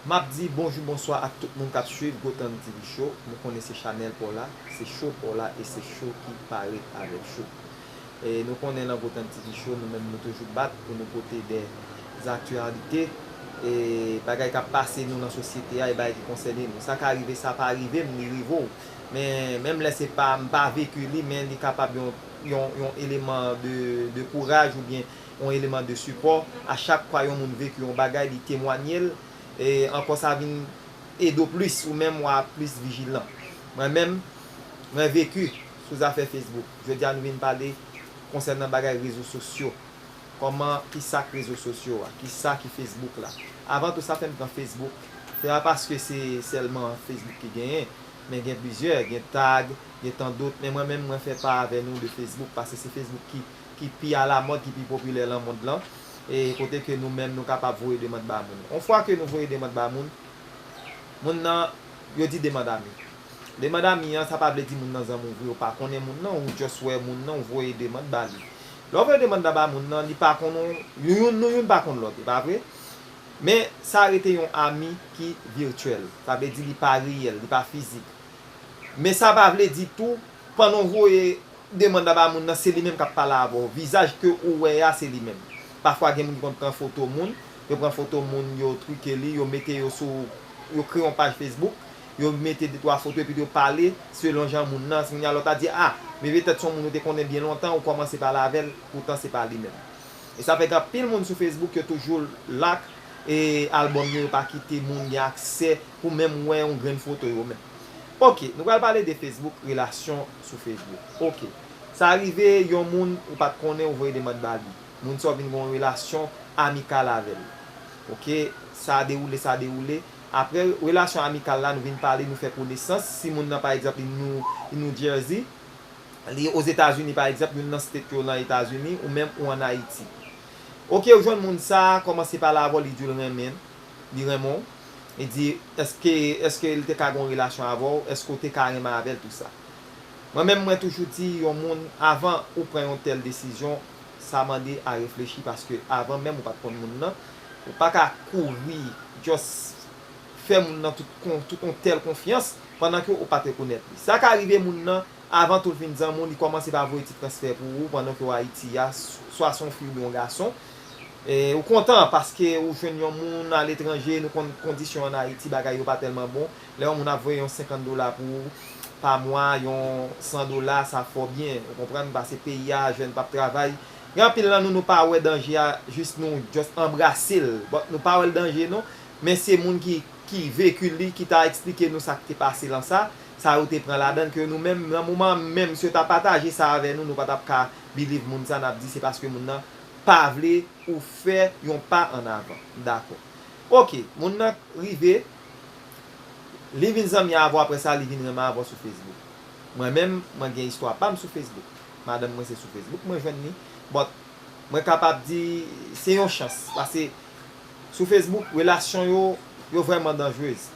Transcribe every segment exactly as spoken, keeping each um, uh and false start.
M ap di bonjou, bonswa ak tout moun k ap swiv Gotan T V Show. Nou konnen se chanèl pa w la, se show pa w la e se show ki parèt avèk show. E nou konnen nan Gotan T V Show, nou menm nou toujou bat pou nou pote de aktyalite e bagay k ap pase nou nan sosyete a e bagay ki konsène nou. Sa ka rive, sa pa rive m, li rive w. Men menm lè se pa, m pa veki li, men li kapab yon, yon, yon eleman de, de kouraj oubyen yon eleman de sipò. A chak fwa yon moun veki yon bagay, li temwanye l. E ankò sa vin ede w plis, ou menm w a plis vijilan. Mwen menm, mwen veki sou zafè Facebook. Jodi a nou vin pale konsènan bagay rezo sosyo. Kòman, kisa k rezo sosyo a? Kisa ki Facebook la? Avan tou sa fè m pran Facebook, se pa paske se sèlman Facebook ki genyen, men gen plizyè, gen Tag, gen tan dòt, men mwen menm mwen fè pa avè nou de Facebook, paske se Facebook ki, ki pi alamòd, ki pi popilè nan mond lan, e kote ke nou menm nou kapab voye demann ba moun. Yon fwa ke nou voye demann ba moun, moun nan, yo di demann ami. Demann ami an, sa pa vle di moun nan zanmi w vre, ou pa konnen moun nan, ou just wè moun nan, ou voye demann ba li. Lè w voye demann nan ba moun nan, li pa konn ou, youn, nou youn pa konn lòt, e pa vre? Men sa rete yon ami ki vityèl, sa vle di li pa reyèl, li pa fizik. Men sa pa vle di tou, pandan w voye demann nan ba moun nan, se li menm k ap pale avè w. Vizaj ke ou wè a, se li menm. Pafwa gen moun ki konn pran foto moun, yo pran foto moun, yo trike li, yo mete yo sou, yo kreye yon paj Facebook, yo mete de twa foto epi yo pale selon jan moun nan. Kounye a lòt la di, a, men petèt se yon moun ou te konnen byen lontan, ou kòmanse pale avè l, poutan se pa li menm. E sa fè gen anpil moun sou Facebook, yo toujou lak e albòm yo, yo pa kite moun gen aksè pou menm wè yon grenn foto yo menm. Ok, nou pral pale de Facebook, relasyon sou Facebook. Ok, sa rive yon moun ou pa t konnen, ou voye demann ba li. Moun sa w vin gen yon relasyon amikal avè l. Ok, sa dewoule, sa dewoule. Apre relasyon amikal la, nou vin pale, nou fè konesans. Si moun nan, pa egzanp, li New, li New Jersey, li Ozetazini, pa egzanp, youn nan state yo nan Etazini, ou menm ou ann Ayiti. Ok, ou jwenn moun sa, kòmanse pale avè w, li di w l renmen, li renmen w. Li di, èske, èske li te ka gen yon relasyon avè w, èske w te ka renmen avè l, tou sa. Mwen menm, mwen toujou di yon moun, avan ou pran yon tèl desizyon, sa mande a reflechi, paske avan menm ou pa t konn moun nan, ou pa ka kouri, just fè moun nan tout, kon, tout yon tèl konfyans, pandan ke ou pa t rekonèt li. Sa ka rive moun nan, avan tou l vin zanmi w, li kòmanse pa voye ti transfè pou ou, pandan ke w Ayiti a, s-, swa se yon fi oubyen yon gason. E, ou kontan paske ou jwenn yon moun aletranje, nou konn kondisyon ann Ayiti, bagay yo pa tèlman bon. Lè yon moun ap voye yon senkant dola pou ou pa mwa, yon san dola, sa fè w byen. Ou konprann? Paske peyi a, jèn p ap travay. Gen anpil nan nou, nou pa wè danje a, jis nou just anbrase l. But nou pa wè l danje non. Men se moun ki, ki veki li, ki ta eksplike nou sa k te pase lan sa, sa yo te pran ladan l, ke nou menm, nan moman an menm, si yo ta pataje sa avè nou, nou pa t ap ka believe moun sa, n ap di se paske moun nan pa vle ou fè yon pa ann avan. Dakò. Ok, moun nan rive, li vin zanmi avè w, apre sa, li vin renmen avè w sou Facebook. Mwen menm, mwen gen istwa pa m sou Facebook. Madanm mwen se sou Facebook mwen jwenn li. But, mwen kapab di, se yon chans. Paske, sou Facebook, relasyon yo, yo vrèman danjrez.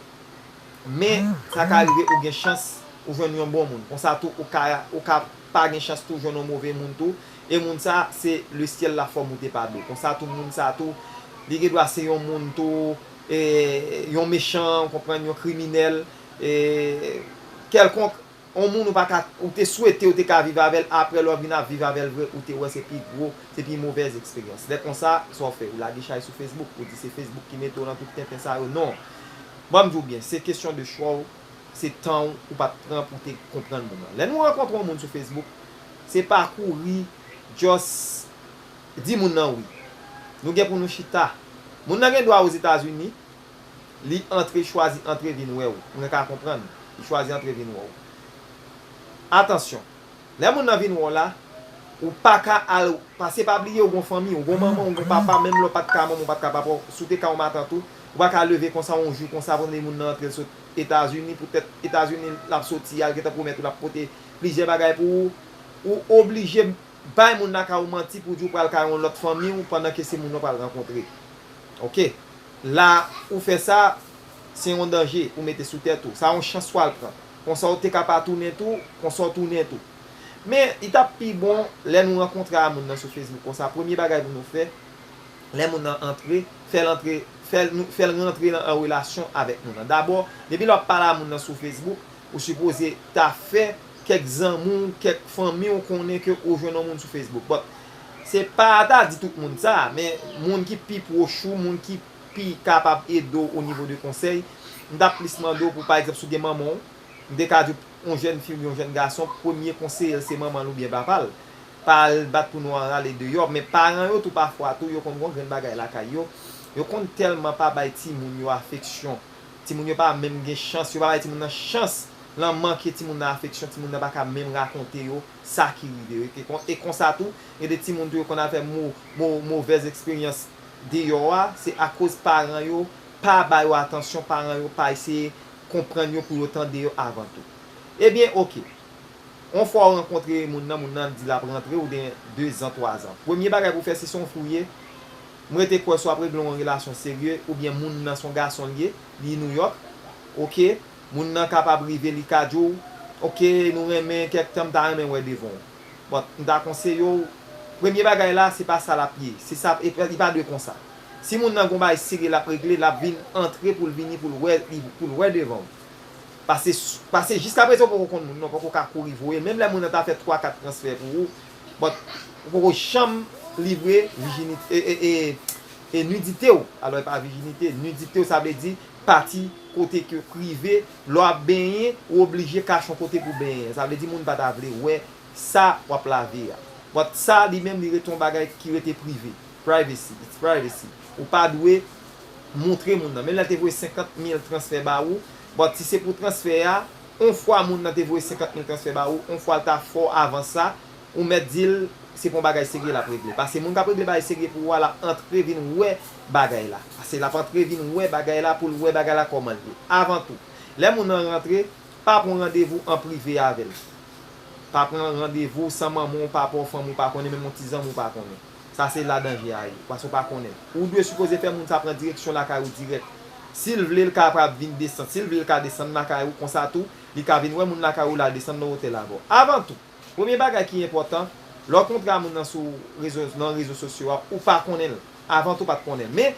Men, sa ka rive ou gen chans, ou jwenn yon bon moun. Konsa tou, ou ka, ou ka pa gen chans tou jwenn yon move moun tou. E moun sa, se le syèl la fòm ou te pa dwe. Konsa tou, moun sa tou, li gen dwa se yon moun tou, e, yon mechan, ou konprann, yon kriminèl, e, kèlkonk, yon moun ou pa ka, ou te swete ou te ka viv avè l, apre lè w vin ap viv avè l vre, ou te wè se pi gwo, se pi movèz eksperyans. Lè konsa, sa w fè? Ou lage chay sou Facebook, ou di se Facebook ki mete w nan tout tenten sa yo. Non. Ban m di w byen, se kesyon de chwa w, se tan w ou pa t pran pou w te konprann moun nan. Lè nou rankontre yon moun sou Facebook, se pa kouri, just di moun nan wi. Nou gen pou nou chita. Moun nan gen dwa Ozetazini, li antre, chwazi antre vin wè w. Mwen ka konprann. Li chwazi antre vin wè w. Atansyon. Lè moun nan vin wè w la, ou pa ka al, paske pa bliye ou gon fanmi, ou gon manman, ou gon papa, menm lè w pa t ka manman, ou pa t ka papa w, si w te ka yon matant ou, ou pa ka leve konsa yon jou konsa pou moun nan antre l sot Etazini, poutèt Etazini l ap soti, al gentan pwomèt ou l ap pote plizyè bagay pou ou, ou oblije bay moun lakay ou manti pou di w pral kay yon lòt fanmi w pandan ke se moun nan w pral rankontre. Ok. La ou fè sa, se yon danje ou mete sou tèt ou. Sa yon chans w al pran. Konsa w te ka pa tounen tou, konsa w tounen tou. Men, li t ap pi bon lè nou rankontre a moun nan sou Facebook konsa. Premye bagay pou nou fè, lè moun nan antre, fè l antre fè l, nou, fè l rantre nan, an relasyon avèk moun nan. Dabò, depi lè w ap pale a moun nan sou Facebook, ou sipoze ta fè kèk zanmi w, kèk fanmi w konnen ke ou jwenn yon moun sou Facebook. But, se pa ta di tout moun sa, men moun ki pi pwòch ou, moun ki pi kapab ede w o nivo de konsèy, m t ap plis mande w pou, pa egzanp, si w gen manman w, m te ka di w, yon jèn fi oubyen yon jèn gason, premye konseye l se manman l oubyen papa l. Pa al bat pou nou al rale deyò, men paran yo tou pafwa tou, yo konn gon grenn bagay lakay yo. Yo konn tèlman pa bay timoun yo afeksyon. Timoun yo pa menm gen chans, yo pa bay timoun nan chans lan manke timoun nan afeksyon, timoun nan pa ka menm rakonte yo sa ki rive yo. E kon-, e konsa tou, gen de timoun tou yo konn al fè mo-, mo-, movèz eksperyans deyò a, se akoz paran yo pa ba yo atansyon, paran yo pa eseye konprann yo pou yo tande yo avan tou. Ebyen, oke. Yon fwa w rankontre moun nan, moun nan di l ap rantre, ou gen de zan, twa zan. Premye bagay pou w fè, se si w fouye, m rete kwè si w ap regle yon relasyon serye, oubyen moun nan se yon gason l ye, li Nouyòk, oke, moun nan kapab rive, li ka di w, oke, nou renmen, kèk tan m ta renmen wè devan w. But, m ta konseye w, premye bagay la, se pa sa l ap ye. Se sa, e, li pa dwe konsa. Si moun nan gon bagay serye l ap regle, l ap vin antre pou l vini, pou l wè, li, pou l wè devan w. Pase, pase jiskaprezan ou poko konn moun nan, ou poko ka kouri voye l. Menm lè moun nan ta fè twa, kat transfè pou ou, but ou poko janm livre vijinite, e, e, e, e nidite w. Alò, e pa vijinite, nidite w, sa vle di pati kote ke prive, lè w ap benyen, ou oblije kache yon kote pou benyen. Sa vle di moun pa ta vle wè sa w ap lave a. But sa li menm li rete yon bagay ki rete prive. Privacy, it's privacy. Ou pa dwe montre moun nan. Menm lè l te voye senkant mil transfè ba ou, but si se pou transfè a, yon fwa moun nan te voye senkant mil transfè ba ou, yon fwa l ta fè w avan sa, ou mèt di l se pa yon bagay serye l ap regle. Paske moun k ap regle bagay serye pou ou a, l ap antre vin wè bagay la. Paske l ap antre vin wè bagay la pou l wè bagay la kòman l ye. Avan tou, lè moun nan rantre, pa pran randevou an prive avè l. Pa pran randevou san manman w, papa w, fanmi w pa konnen, menm yon ti zanmi w pa konnen. Sa se la danje a ye, paske w pa konnen. Ou dwe sipoze fè moun sa pran direksyon lakay ou dirèk. Si l vle, l kapab vin desann. Si l vle, l ka desann lakay ou, konsa tou, li ka vin wè moun lakay ou, l al desann nan otèl avè w. Avan tou, premye bagay ki enpòtan, lè w kontre a moun nan sou rezo, nan rezo sosyo a, ou pa konnen l. Avan tou, w pa t konnen l. Men,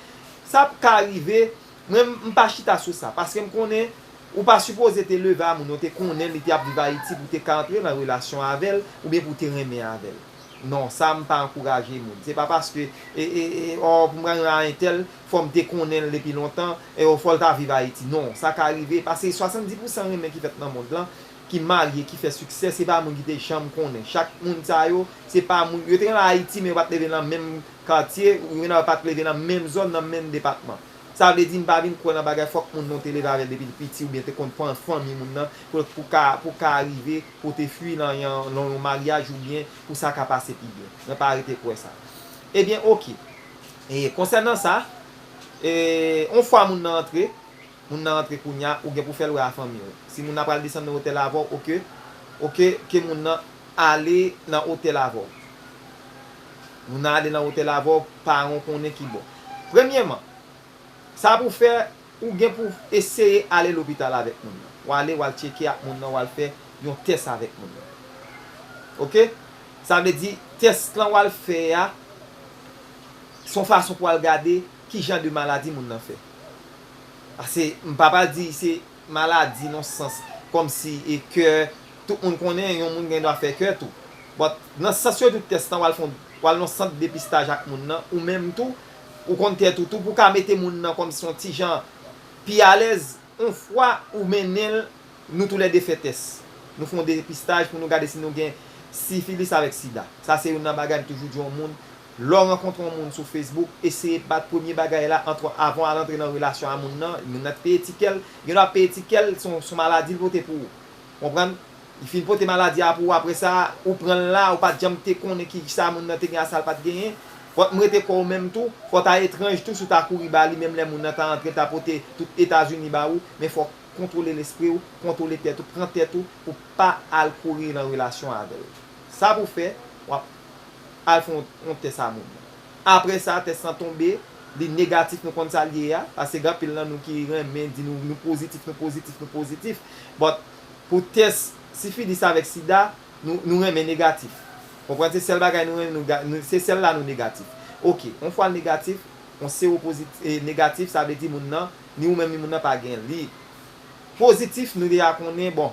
sa ka rive, mwen, m pa chita sou sa, paske m konnen ou pa sipoze te leve a moun, ou te konnen li te ap viv Ayiti pou te ka antre nan relasyon avè l, oubyen pou te renmen avè l. Non, sa m pa ankouraje moun. Se pa paske, e, e, e, ò, pou m renmen a entèl, fò m te konnen l depi lontan, e, ò, fò l ta viv Ayiti. Non, sa ka rive, paske swasanndis pousan renmen ki fèt nan mond lan, ki marye, ki fè siksè, se pa moun ki te janm konnen. Chak moun sa yo, se pa moun, yo te renmen Ayiti, men yo pa t leve nan menm katye, ou gen nan yo pa t leve nan menm zòn, nan menm depatman. Sa vle di m pa vin kwè nan bagay fòk moun nan te leve avè l depi l piti oubyen te konn pran fanmi moun nan pou, pou ka, pou ka rive pote fwi nan yon, nan yon maryaj oubyen pou sa ka pase pi byen. Mwen pa rete kwè sa. Ebyen, oke. E konsènan sa, e, yon fwa moun nan antre, moun nan antre kounye a, ou gen pou fè l wè a fanmi w. Si moun nan pral desann nan otèl avè w, oke, oke, ke moun nan ale nan otèl avè w. Moun nan ale nan otèl avè w, paran w konnen ki bò. Premyèman, sa pou fè, ou gen pou eseye ale lopital avèk moun nan. W ale, w al tcheke ak moun nan, w al fè yon tès avèk moun nan. Oke? Sa vle di, tès lan w al fè a, se yon fason pou al gade ki jan de maladi moun nan fè. Paske m pa pral di se maladi nan sans kòmsi e kè, tout moun konnen yon moun gen dwa fè kè tou. But nan sans yo di w tès lan, w al fè yon, w al nan sant depistaj ak moun nan, ou menm tou, ou konn tèt ou tou, pou ka mete moun nan kòmsi yon ti jan pi alèz, yon fwa ou mennen l, nou toulède fè tès. Nou fè yon depistaj pou nou gade si nou gen sifilis avèk sida. Sa se youn nan bagay m toujou di yon moun, lè w rankontre yon moun sou Facebook, eseye bat premye bagay la, antre, avan w al antre nan relasyon a moun nan, moun nan peye ti kè l, gen dwa peye ti kè l, se yon, se yon maladi l pote pou ou. Konprann? Li fin pote maladi a pou ou, apre sa, ou pran l la, ou pa t janm te konnen ki sa moun nan te gen a sa l pa t genyen. Fò m rete kwè ou menm tou, fò w ta etranj tou si w ta kouri ba li, menm lè moun nan ta antre, l ta pote tout Etazini ba ou, men fò w kontwole lespri w, kontwole tèt ou, pran tèt ou, pou w pa al kouri nan relasyon avè l. Sa pou w fè, w ap al fè yon, yon tès a moun nan. Apre sa, tès lan tonbe, li negatif, nou konn sa l ye a, paske gen anpil nan nou ki renmen di nou, nou pozitif, nou pozitif, nou pozitif. But, pou tès sifilis avèk sida, nou, nou renmen negatif. Konprann? Se sèl bagay nou renmen, nou ga-, nou, se sèl la nou negatif. Oke, yon fwa l negatif, yon sewo pozit-, e, negatif, sa vle di moun nan, ni ou menm ni moun nan pa gen li. Pozitif, nou deja konnen, bon,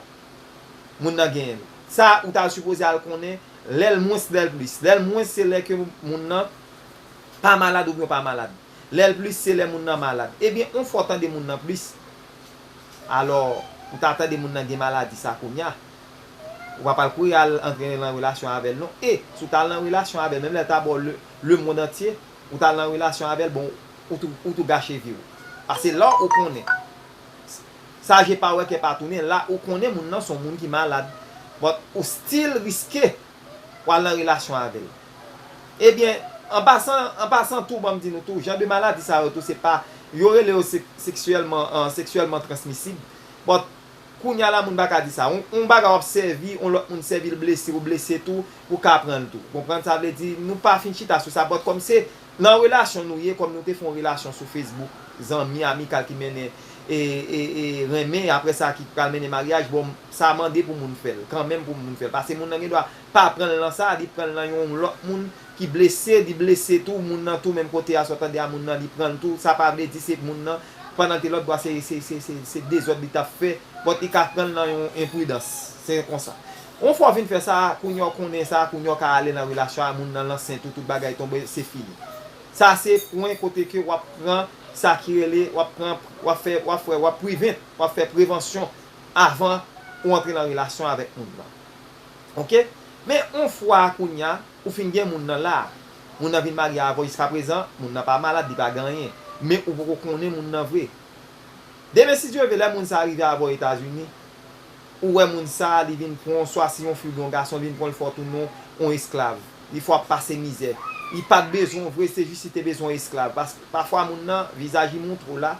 moun nan genyen l. Sa, ou ta sipoze al konnen, lè l mwens, lè l plis. Lè l mwens, se lè ke moun nan pa malad oubyen pa malad. Lè l plis, se lè moun nan malad. Ebyen, yon fwa w tande moun nan plis, alò, ou ta tande moun nan gen maladi sa kounye a, ou pa pral kouri al antre nan relasyon avè l non. E, si w ta al nan relasyon avè l, menm lè l ta ba w le, le mond antye, ou ta al nan relasyon avè l, bon, ou tou, ou tou gache vi w. Paske la ou konnen. Sa je pa wè kè pa tounen, la ou konnen moun nan se yon moun ki malad. But ou still riske w al nan relasyon avè l. Ebyen, an pasan, an pasan tou, ban m di nou tou, jan de maladi sa yo tou, se pa, yo rele yo sek-, seksyèlman, an, seksyèlman transmisib. But, kounye a la, moun pa ka di sa. On, on bagay w ap sèvi, on lòt moun sèvi l blese, ou blese tou, ou ka pran l tou. Konprann? Sa vle di, nou pa fin chita sou sa. But, kòm se nan relasyon nou ye, kòm nou te fè yon relasyon sou Facebook, zanmi, amikal ki mennen e, e, e renmen, apre sa ki pral mennen maryaj, bon, sa mande pou moun fè l, kanmenm pou moun fè l. Paske moun nan gen dwa pa pran l nan sa, li pran l nan yon lòt moun ki blese, li blese tou, moun nan tou menm kote a, sa w tande a moun nan, li pran l tou, sa pa vle di se moun nan, pandan l te lòt bò a, se, se, se, se, se dezòd li t ap fè, but li ka pran l nan yon enpridans, se konsa. Yon fwa w fin fè sa, kounye a w konnen sa, kounye a w ka ale nan relasyon a moun nan, l ansent ou, tout bagay tonbe, se fini. Sa se pwen kote ke w ap pran sa ki rele, w ap pran, w ap fè, w ap fè, w ap prevent, w ap fè prevansyon avan ou antre nan relasyon avèk moun nan. Oke? Men yon fwa kounye a, ou fin gen moun nan la, moun nan vin marye avè w jiskaprezan, moun nan pa malad, li pa gen anyen. Men ou poko konnen moun nan vre. Demen, si Dye vle, lè moun sa a rive avè w Etazini, ou wè moun sa a, li vin pran w, swa se yon fi oubyen yon gason, li vin pran w, li fè w tounen yon esklav. Li fè w ap pase mizè. Li pa t bezwen w vre, se jis li te bezwen yon esklav. Paske pafwa moun nan, vizaj li montre w la,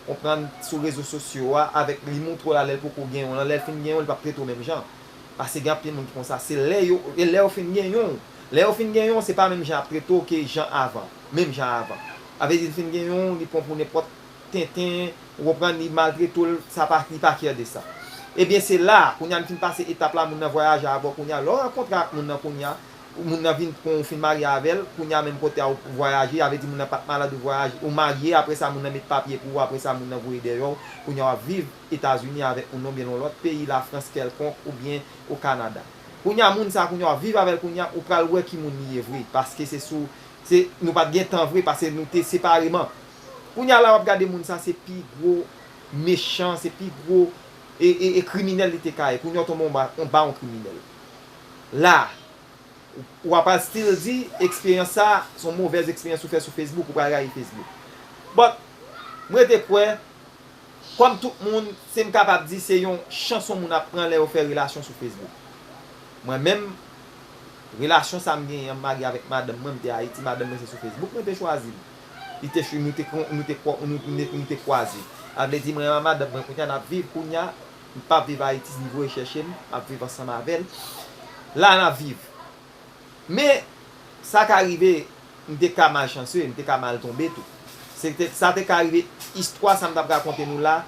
konprann, sou rezo sosyo a, avèk li montre w la lè l poko genyen w lan, lè l fin genyen w, li p ap trete w menm jan. Paske gen anpil moun ki konsa. Se lè yo, e lè yo fin genyen w, lè yo fin genyen w, se pa menm jan y ap trete w ke jan avan. Menm jan avan. Sa vle di l fin genyen w, li pran w pou nenpòt tenten, ou konprann, li maltrete w, sa pa, li pa kyè de sa. Ebyen, se la, kounye a n fin pase etap la, moun nan vwayaje avè w, kounye a, lè w rankontre ak moun nan kounye a, moun nan vin pran w, fin marye avè l, kounye a menm kote a ou vwayaje, sa vle di moun nan pa t malad, ou vwayaje, ou marye, apre sa moun nan met papye pou ou, apre sa moun nan voye dèyè w, kounye a w ap viv Etazini avèk moun nan, oubyen nan yon lòt peyi, Lafrans kèlkonk, oubyen o Kanada. Kounye a moun sa, kounye a w ap viv avè l, kounye a ou pral wè ki moun li ye vre, paske se sou, se, nou pa t gen tan vre, paske nou te separeman. Kounye a la w ap gade moun sa, se pi gwo mechan, se pi gwo e, e, e kriminèl li te ka ye. Kounye a w tonbe anba, anba yon kriminèl. La, w ap al still di, eksperyans sa, se yon movèz eksperyans ou fè sou Facebook, ou pral rayi Facebook. But, m rete kwè, kòm tout moun, se m kapab di, se yon chans yon moun ap pran lè yo fè relasyon sou Facebook. Mwen menm, relasyon sa m genyen an, m marye avèk madanm mwen, m te Ayiti, madanm mwen se sou Facebook mwen te chwazi l. Li te chou, nou te, nou te, nou, nou, nou te kwaze. Sa vle di mwen ak madanm mwen kounye a n ap viv kounye a, m p ap viv Ayiti, li voye chèche m, m ap viv ansanm avè l. La n ap viv. Men, sa ka rive, m te ka malchanse, m te ka mal tonbe tou. Se te, sa te ka rive, istwa sa m t ap rakonte nou la,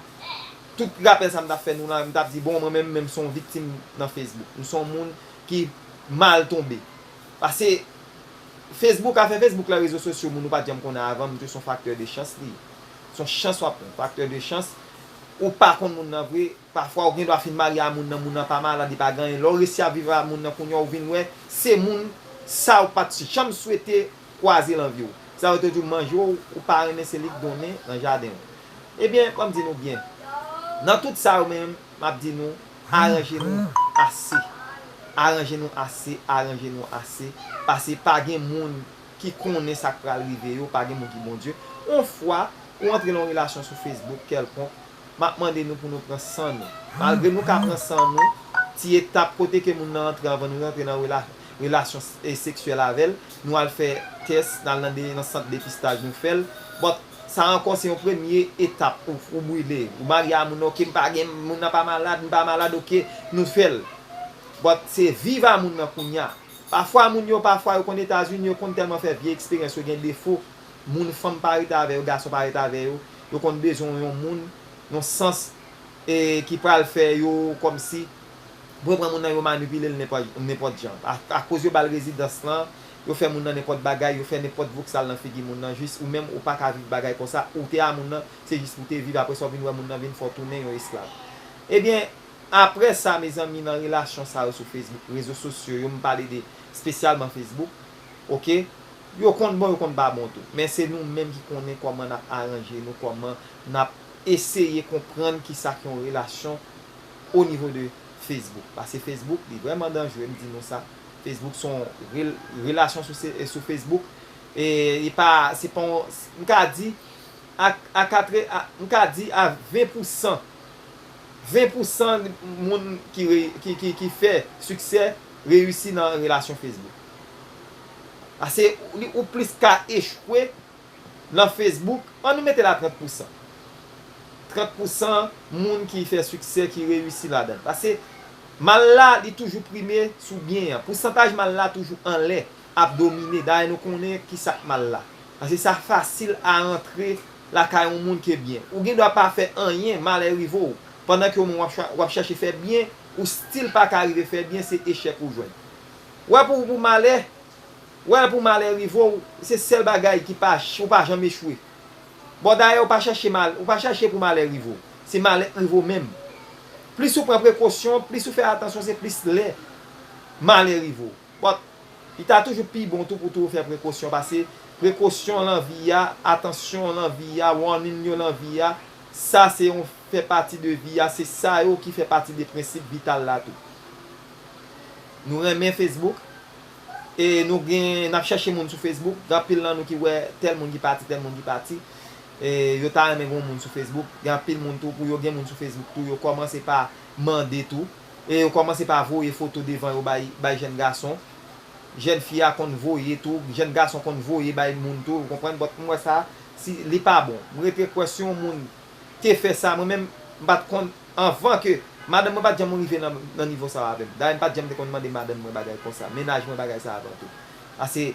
tout rapèl sa m t ap fè nou la, m t ap di, bon, mwen menm, menm se yon viktim nan Facebook. M se yon moun ki mal tonbe. Paske Facebook, afè Facebook la, rezo sosyo, moun ou pa t janm konnen avan, m di w se yon faktè de chans li ye. Se yon chans w ap pran, faktè de chans. Ou pa konn moun nan vre, pafwa ou gen dwa fin marye a moun nan, moun nan pa malad, li pa gen anyen. Lè w resi ap viv a moun nan kounye a, ou vin wè, se moun sa ou pa t janm swete kwaze nan vi w. Sa yo te di w manje w, ou pa renmen, se li k donnen nan jaden w. Ebyen, ban m di nou byen. Nan tout sa yo menm, m ap di nou, aranje nou ase. Aranje nou ase, aranje nou ase. Paske pa gen moun ki konnen sa k pral rive yo, pa gen moun ki Bondye. Yon fwa, ou antre nan yon relasyon sou Facebook kèlkonk, m ap mande nou pou nou pran san nou. Malgre nou ka pran san nou, ti etap kote ke moun nan antre anvan nou rantre nan rela-, relasyon s-, e, seksyèl avè l, nou al fè tès, n al nan de, nan sant depistaj, nou fè l. But sa ankò se yon premye etap ou, ou brile. Ou marye a moun nan, oke, m pa gen, moun nan pa malad, m pa malad, oke, nou fè l. But se viv a moun nan kounye a. Pafwa moun yo, pafwa yo konn Etazini, yo konn tèlman fè vye eksperyans, yo gen defo. Moun, fanm pa rete avè yo, gason pa rete avè yo. Yo konn bezwen yon moun, yon sans, e, ki pral fè yo kòmsi, pou yo pran moun nan, yo manipile l nenpòt, nenpòt jan. A, akoz yo ba l rezidans lan, yo fè moun nan nenpòt bagay, yo fè nenpòt voksal nan figi moun nan, jis ou menm ou pa ka viv bagay konsa, ou te a moun nan, se jis pou te viv, apre sa w vin wè moun nan vin fè w tounen yon esklav. Ebyen, apre sa, mezanmi, nan relasyon sa yo sou Facebook, rezo sosyo yo, m pale de espesyalman Facebook, oke? Yo konn bon, yo konn pa bon tou. Men se nou menm ki konnen kòman n ap aranje nou, kòman n ap eseye konprann kisa k yon relasyon o nivo de Facebook. Paske Facebook, li vrèman danjere, m di nou sa. Facebook se yon rel-, relasyon sou, se, sou Facebook. E, e pa, se pa yon, m ka di, a, a katre, a, m ka di a ven pousan, ven pousan moun ki, re-, ki, ki, ki fè siksè reyisi nan relasyon Facebook. Paske li, ou plis ka echwe nan Facebook, ann nou mete l a trant pousan. Trant pousan moun ki fè siksè, ki reyisi ladan l. Paske mal la, li toujou prime sou byen an. Pousantaj mal la toujou anlè, ap domine. Dayè, nou konnen ki sa k mal la. Paske sa fasil a antre lakay yon moun ke byen. Ou gen dwa pa fè anyen, malè rive w. Pandan ke w menm w ap cha-, w ap chache fè byen, ou still pa ka rive fè byen, se echèk ou jwenn. Wè pou, pou malè, wè pou malè rive w, se sèl bagay ki pa, ou pa janm echwe. Bon, dayè, ou pa chache mal, ou pa chache pou malè rive w. Se malè k rive w menm. Plis ou pran prekosyon, plis ou fè atansyon, se plis lè malè rive w. But, li ta toujou pi bon tou pou toujou fè prekosyon, paske prekosyon lan vi a, atansyon lan vi a, warning yo lan vi a, sa se yon fè pati de vi a, se sa yo ki fè pati de prensip vital la tou. Nou renmen Facebook, e nou gen, n ap chèche moun sou Facebook, gen anpil nan nou ki wè tèl moun ki pati, tèl moun ki pati, e yo ta renmen gen yon moun sou Facebook, gen anpil moun tou, pou yo gen moun sou Facebook tou, yo kòmanse pa mande tou, e yo kòmanse pa voye foto devan yo bay, bay jèn gason. Jèn fi a konn voye tou, jèn gason konn voye bay moun tou, ou konprann? But m wè sa, si, li pa bon. M rete kwè si yon moun te fè sa, mwen menm, m pa t konn, anvan ke, madanm mwen pa t janm rive nan, nan nivo sa avè m. Dayè, m pa t janm te konn mande madanm mwen bagay konsa, mennaj mwen bagay sa avan tou. Paske,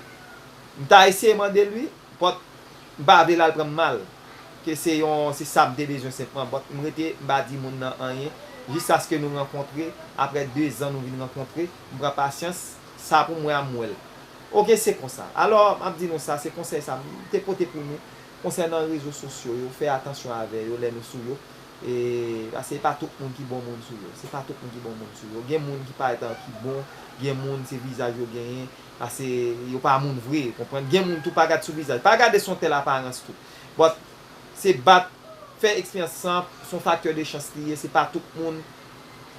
m ta eseye mande l wi, but m pa vle l al pran m mal. Ke se yon, se sa m te bezwen senpman. But m rete, m pa di moun nan anyen. Jiskaske nou rankontre, apre de zan nou vin rankontre, m pran pasyans, sa pou mwen a m wè l. Oke, se konsa. Alò, m ap di nou sa, se konsèy sa m te pote pou nou. Konsènan rezo sosyo yo, fè atansyon avè yo lè nou sou yo. E, paske se pa tout moun ki bon moun sou yo. Se pa tout moun ki bon moun sou yo. Gen moun ki parèt an ki bon, gen moun se vizaj yo genyen, paske yo pa moun vre, konprann? Gen moun tou pa gad sou vizaj. Pa gade se yon tèl aparans tou. But, se bat, fè eksperyans sa, se yon faktè de chans li ye, se pa tout moun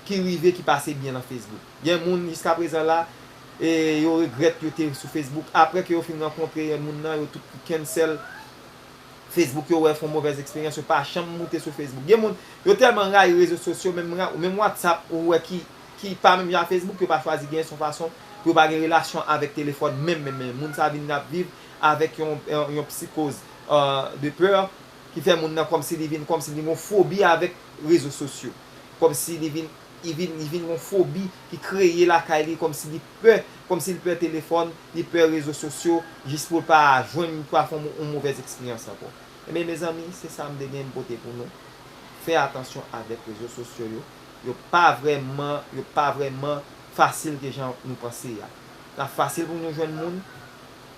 ki rive, ki pase byen nan Facebook. Gen moun jiska prezan la, e yo regrèt yo te sou Facebook. Apre ke yo fin rankontre moun nan, yo tout cancel Facebook, yo wè fè yon movèz eksperyans, yo pa janm moute sou Facebook. Gen moun, yo tèlman rayi rezo sosyo, menm ra-, menm WhatsApp, ou wè ki, ki pa menm jan ak Facebook, yo pa chwazi genyen, se yon fason pou yo pa gen relasyon avèk telefòn, menm, menm, menm. Moun sa vin ap viv avèk yon, yon, yon psikoz, euh, de pè, ki fè moun nan kòmsi li vin, kòmsi li gen yon fobi avèk rezo sosyo. Kòmsi li vin, li vin, li vin yon fobi ki kreye lakay li, kòmsi li pè, kòmsi li pè telefòn, li pè rezo sosyo, jis pou l pa jwenn, pou l pa fè yon mo-, yon movèz eksperyans ankò. Ebyen, mezanmi, se sa m te gen m pote pou nou. Fè atansyon avèk rezo sosyo yo. Yo pa vrèman, yo pa vrèman fasil ke jan nou panse a. L ap fasil pou nou jwenn moun,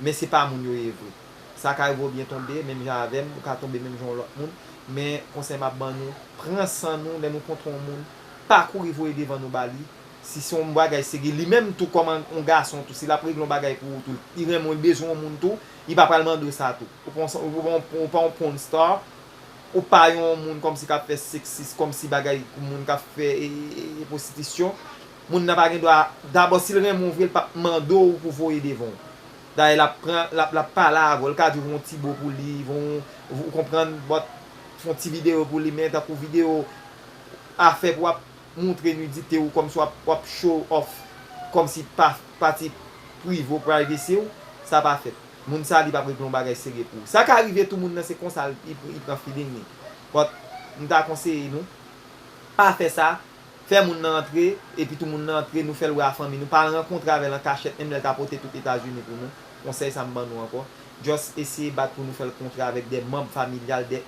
men se pa moun yo ye vre. Sa ka rive w byen tonbe, menm jan avè m, ou ka tonbe menm jan yon lòt moun, men konsèy m ap ban nou, pran san nou lè nou kontre yon moun, pa kouri voye devan nou ba li. Si se yon bagay serye, li menm tou kòm yon gason tou, si l ap regle yon bagay pou ou tou, li renmen w, li bezwen yon moun tou, li pa pral mande w sa tou. Ou pa yon, ou pa yon, ou pa yon porn star, ou pa yon moun kòmsi k ap fè seksis, kòmsi bagay moun k ap fè, e, e, e, pwostitisyon. Moun nan pa gen dwa, dabò, si l renmen w vre, l p ap mande w pou voye devan w. Dayè, l ap pran, l ap, l ap pale avè w, l ka di w yon ti bo pou li, yon, ou konprann, but, fè yon ti videyo pou li, men tankou videyo afè pou w ap montre nidite w, kòmsi w ap, w ap show off, kòmsi pa, pati prive w, privacy w, sa pa fèt. Moun sa, li p ap regle yon bagay serye pou ou. Sa ka rive tou, moun nan se konsa, li, li pran feeling li. But, m ta konseye nou, pa fè sa, fè moun nan antre, epi tou moun nan antre, nou fè l wè a fanmi nou, pa al rankontre avè l an kachèt, menm lè l ta pote tout Etazini pou nou. Konsèy sa m ban nou ankò. Just eseye bat pou nou fè l kontre avèk de manm familyal, de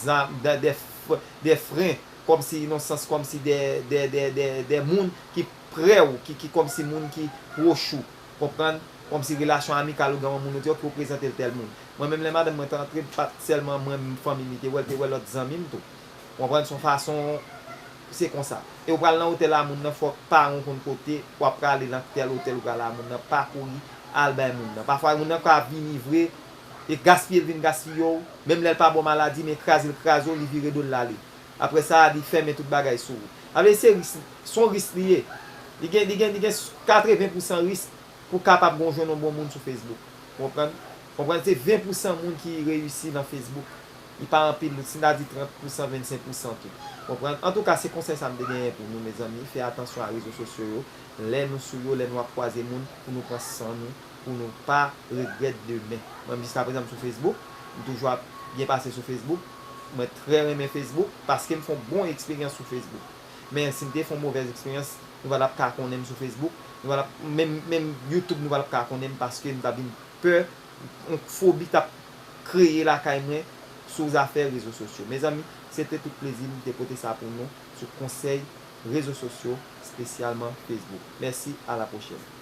zam, de, de fr-, de fren, kòmsi nan sans, kòmsi de, de, de, de, de moun ki prè w, ki, ki kòmsi moun ki pwòch ou, konprann? Kòmsi relasyon amikal ou gen yon moun, ou di, "Ok, ou prezante l tèl moun." Mwen menm, lè madanm mwen te antre, pa t sèlman mwen menm fanmi m li te wè, l te wè lòt zanmi m tou. Ou konprann? Se yon fason, se konsa. E ou pral nan otèl a moun nan, fòk paran w konn kote w ap prale nan tèl otèl ou prale a moun nan, pa kouri al bay moun nan. Pafwa, moun nan ka vini vre, e gaspiye l vin gaspiye w, menm lè l pa ba w maladi, men kraze l kraze w, li vire do l l ale. Apre sa, li fèmen tout bagay sou ou. Sa vle di se risk, se yon risk li ye. Li gen, li gen, li gen katreven pousan risk pou kapab gen w jwenn yon bon moun sou Facebook. Ou konprann? Konprann? Se ven pousan moun ki reyisi nan Facebook. Li pa anpil, si n ta di trant pousan, vennsenk pousan tou. Konprann? Antouka, se konsèy sa m te genyen pou nou, mezanmi. Fè atansyon a rezo sosyo yo. Lè nou sou yo, lè nou ap kwaze moun, pou nou pran san nou, pou nou pa regrèt demen. Mwen, jiskaprezan, m sou Facebook, m toujou ap byen pase sou Facebook. Mwen trè renmen Facebook, paske m fè yon bon eksperyans sou Facebook. Men si m te fè yon movèz eksperyans, nou pa t ap ka konnen m sou Facebook, nou pa t ap, menm, menm YouTube, nou pa t ap ka konnen m, paske m t ap vin pè, yon fobi t ap kreye lakay mwen sou zafè rezo sosyo. Mezanmi, se te tout plezi m te pote sa pou nou sou konsèy rezo sosyo, espesyalman Facebook. Mèsi, a la pwochèn.